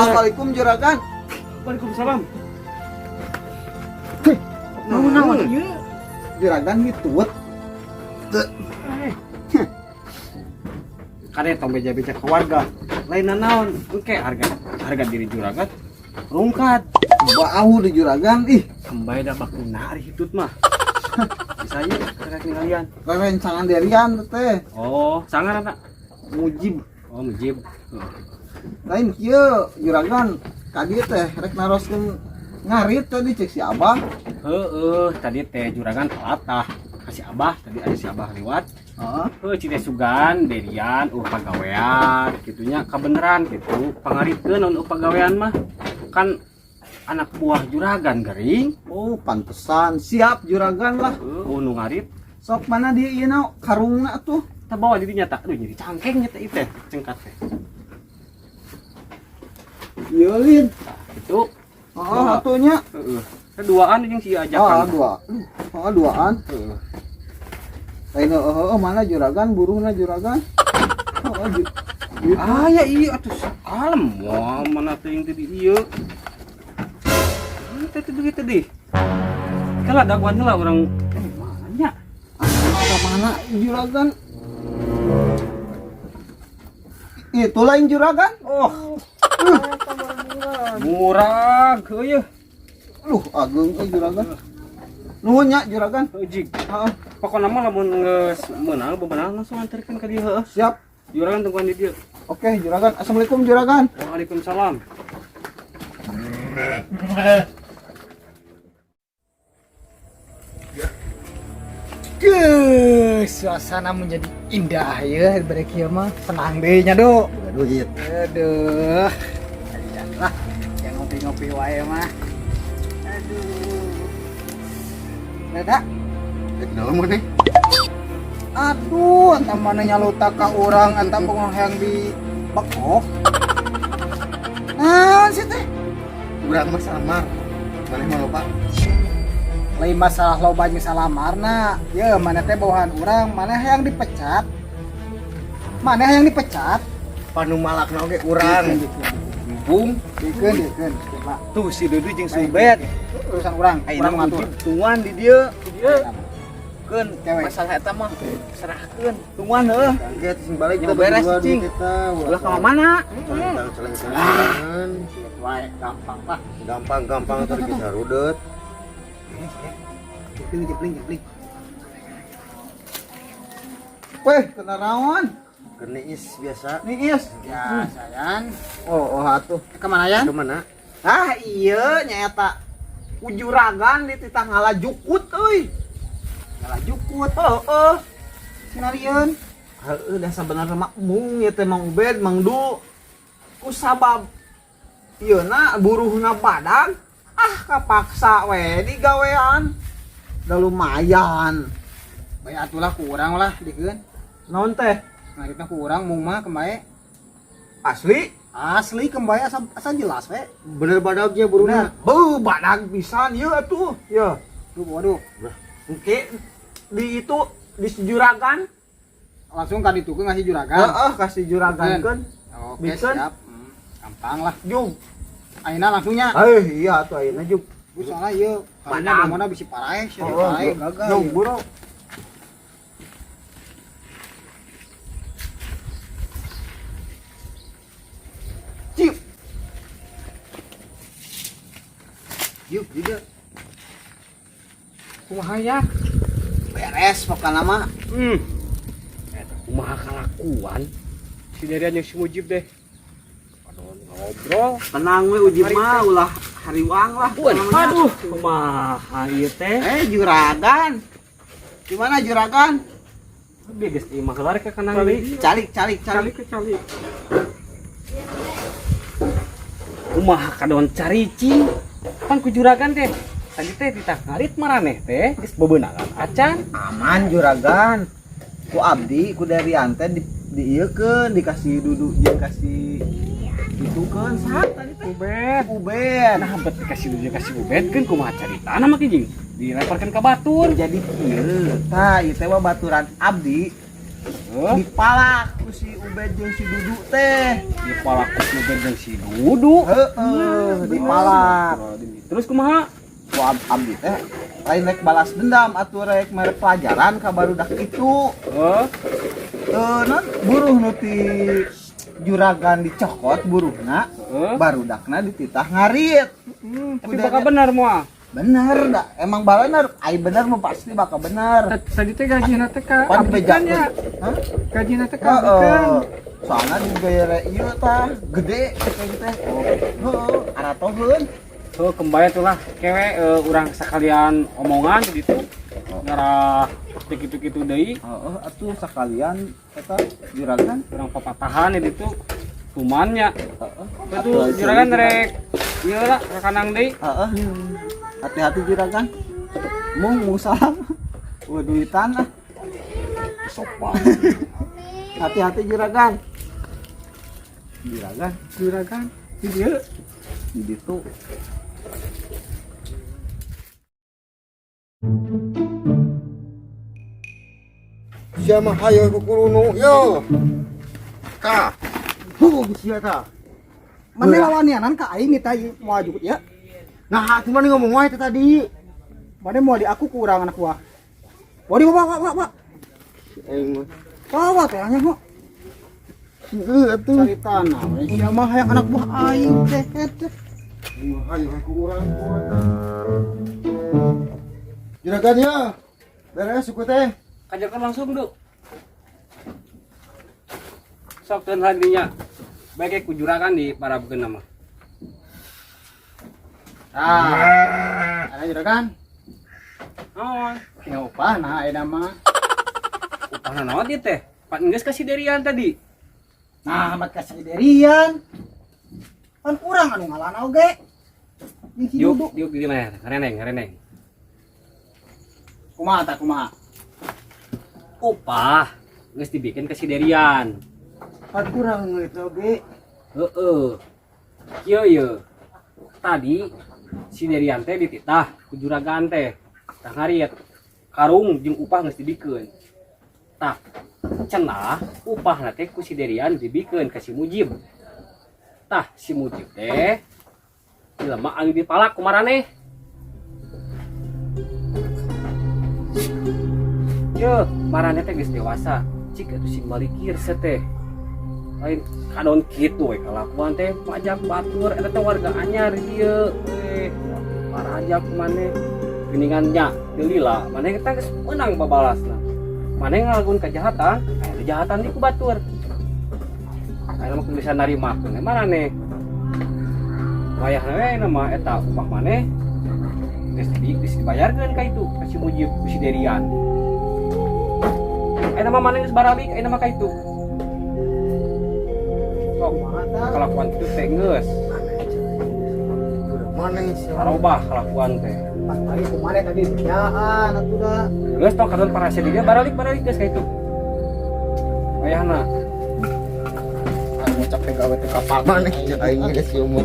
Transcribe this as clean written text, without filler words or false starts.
Assalamualaikum, Juragan. Waalaikumsalam. Naon naon ieu? Juragan hitut. Kade tong beja-beja ke warga. Lain naon, engke harga harga diri juragan rungkad. Bau di juragan ih. Kembali da bakuna ari hitut mah. Bisa ieu kakak kalian. Rencangan derian teh. Oh, sangar anak. Mujib. Oh, mujib. Lain kieu juragan, kadi teh rek naroskeun ngarit tadi cek si Abah. Heeh, tadi teh juragan telatah. Kasih Abah, tadi ada si Abah lewat. Heeh. Heuh, cite sugan, derian, pagawean, gitunya kabeneran gitu. Pangaritkeun naon pagawean mah. Kan anak buah juragan gering. Oh, pantesan siap juragan lah. Heeh, nu ngarit. Sok mana dia ieu na karungna tuh. Tah bawa diri nyata. Aduh, jadi cangkeng nyata itu teh, cengkat teh. Ieu lin. Itu. Oh, atunya. Heeh. Keduaan jeung si Oh, ajakan. dua. Oh, duaan. Heeh. Lain heeh, mana juragan buruhna juragan. Oh, Ah ya iya atuh kalem wah mana teuing teh di ieu. Mana teh duit tadi? Kala daguan heula urang mana nya? Ah, mana juragan? Itu lain juragan. Oh. Murah heueuh. Luh, ageung euy juragan. Nuhun nya juragan. Heuh jig. Heeh, Pokona mah lamun geus meunang bebenang langsung anterkeun ka dieu heueuh. Siap. Juragan tungguan di dieu. Oke, juragan. Assalamualaikum juragan. Waalaikumsalam. Geuh, suasana menjadi indah ya daripada kieu mah. Tenang deh nya, Do. Duit. Aduh. Kalian lah yang ngopi-ngopi wae mah. Aduh. Leda, Rek dalam mana? Aduh, entah mana nyaluta ka urang, entah pengoh yang di bekok. Nah, sih teh. Urang mah samar. Maneh mah loba. Lain masalah loba jeung salamarna. Ya, mana teh bawahan urang, mana yang dipecat? Mana yang dipecat? Panu malakna oge urang. Bung, Dikeun, dikeun, dikeun. Tuh si Dudu jeung si Ubed. Urusan urang, Ayeuna urang ngatur. Tungguan di dieu. Keun Cewek. Masalah eta mah serahkeun. Tungguan heuh. Ge sing balik kita beres cing. Ulah ka mana? Celeng-celengan. Wae, gampang lah. Gampang-gampang terus bisa rudet. Jepling, jepling, jepling. Weh, kena rawan. Keniis biasa. Niis. Ya, sayan. Oh, oh atuh. Kemana yan? Kemana? Ah, iya nyaeta. Ujuragan di titah ngala jukut euy. Ngala jukut. Heeh. Sinarieun. Heeh, da sabenerna mah mung ieu teh Mang Ubed, Mang Du. Ku sabab ieu na buruhna badag, ah kapaksa we digawean. Da lumayan. Bae atulah ku urang lah dikeun. Naon teh? Ngaritna ku urang mung mah kembae. Asli? Asli kembae asa, asa jelas we. Bener badagnya buruna. Beuh, badag pisan ieu atuh. Ya. Duh, waduh. Engke di itu di juragan. Langsung ka ditu ngasih juragan. Heeh, kasih juragan kan. Oke, Bikeun. siap. Gampang lah. Jug. Ayeuna langsungnya. Eh, iya atuh ayeuna jug. Gue soalnya ieu karena Badag. mana bisi paraeh sih, Oh, paraeh gagal. Jug, Ieu. bro. Cip. Yuk juga. Kumaha ya? Beres pokokna mah. Eta kumaha kalakuan? Si Derian jeung si Mujib deh. Aduh, ngobrol. Tenang we Ujib mah ulah hariwang lah. Aduh, kumaha ieu teh? Eh, juragan. Gimana juragan? Geus imah heula rek ka kanang deui. Calik, calik, calik. Calik ke calik. Kumaha kadon caricing? Pan ku juragan teh. Tadi teh ditah ngarit maraneh teh geus bebeunangan acan. Aman juragan. Ku abdi, ku Derian teh di diieukeun, dikasih duduk jeung kasih ditukeun saat tadi teh. Ubed. Ubed. Nah, bet dikasih duduk kasih ubed keun kumaha caritana mah kijing? Dilemparkeun ka batur. Jadi kieu, tah ieu teh mah baturan abdi. Heuh, Dipalak ku si Ubed jeung si Dudu teh. Dipalak ku si Ubed jeung si Dudu. Heeh, dipalak. Terus kumaha? Ku abdi teh lain rek balas dendam atuh, rek mere pelajaran ka barudak itu. Heuh, Eh, non buruh nu ti juragan dicokot buruhna, heuh. barudakna dititah ngarit. Tapi bakal bener moal? Bener dah, emang bener, ai bener mah pasti bakal bener. Tadi teh gajina teh ka Pan abdi kan ya. Hah? Gajina teh ka abdi kan. Heeh. Soalnya di gaya ieu tah gede kayak gitu teh. Heeh, aratoheun. Tuh kembali tuh lah, kewe urang sekalian omongan gitu. Ngarah teu kitu-kitu deui, Heeh, atuh sekalian eta juragan. Urang papatahan itu tumannya. Heeh. Betul, juragan rek ieu lah rekanang deui. Heeh. Hati-hati, juragan. Mung mung salam. Wah, duitan ah. Sopan. Hati-hati, juragan. Juragan. Juragan di dieu. Di ditu. Sia mah hayo kukurunu yo. Tah. Huh, sia tah. Mana lawanianan ka aing nih tah moal jukut ya. Nah, cuma nih ngomong wae teh tadi. Mana mau di aku kurang anak buah. Bawa di bawa bawa bawa. Aing mah. Bawa teh nya kok. Heuh atuh. Carita nah, sia mah hayang anak buah aing teh teh. Hayo ku urang. Juragan ya. Beres suku teh. Kajakan langsung, Du. Sok keun hadinya. Baik ku juragan di para beukkeun mah. Ah, ada juragan. Naon? Ya upah nah ayeuna mah. Upahna naon ieu teh? Pan geus kasih derian tadi. Nah, amat kasih derian. Pan urang anu ngalana oge. Jeung si Diuk, Dudu. diuk di mana? Ngareneng, ngareneng. Kumaha tah, kumaha? Upah geus dibikin ke si Derian. Pan urang ngelit oge. Heeh. Kieu ye. Tadi si Derian teh dititah ku juragan teh. Tah ngarit. Karung jeung upah geus dibikeun. Tah, cenah upahna teh ku si Derian dibikeun ka si Mujib. Tah, si Mujib teh jelema anu dipalak ku maraneh. Ye, maraneh teh geus dewasa. Cik atuh sing balikir teh. Lain kadon kitu we kalakuan teh pajak batur eta teh warga anyar di dieu. Eh, parajak maneh geuningan nya teu lila maneh kita geus meunang babalasna. Maneh ngalakukeun kejahatan, aya kejahatan di ku batur. Aya mah kudu bisa narimakeun we maraneh. Wayahna we na mah eta upah maneh geus dibayarkeun ka itu ka si Mujib ku si Derian. Ayeuna mah maneh geus baralik ayeuna mah ka itu. Sok kelakuan itu teh geus Mana sih? sarobah kelakuan teh. Pas tadi kumaha tadi bejaan atuh da. Geus tong kadon parasea di dia, baralik baralik geus ka itu. Wayahna Anu capek gawe teh kapal. Mana aing geus umut.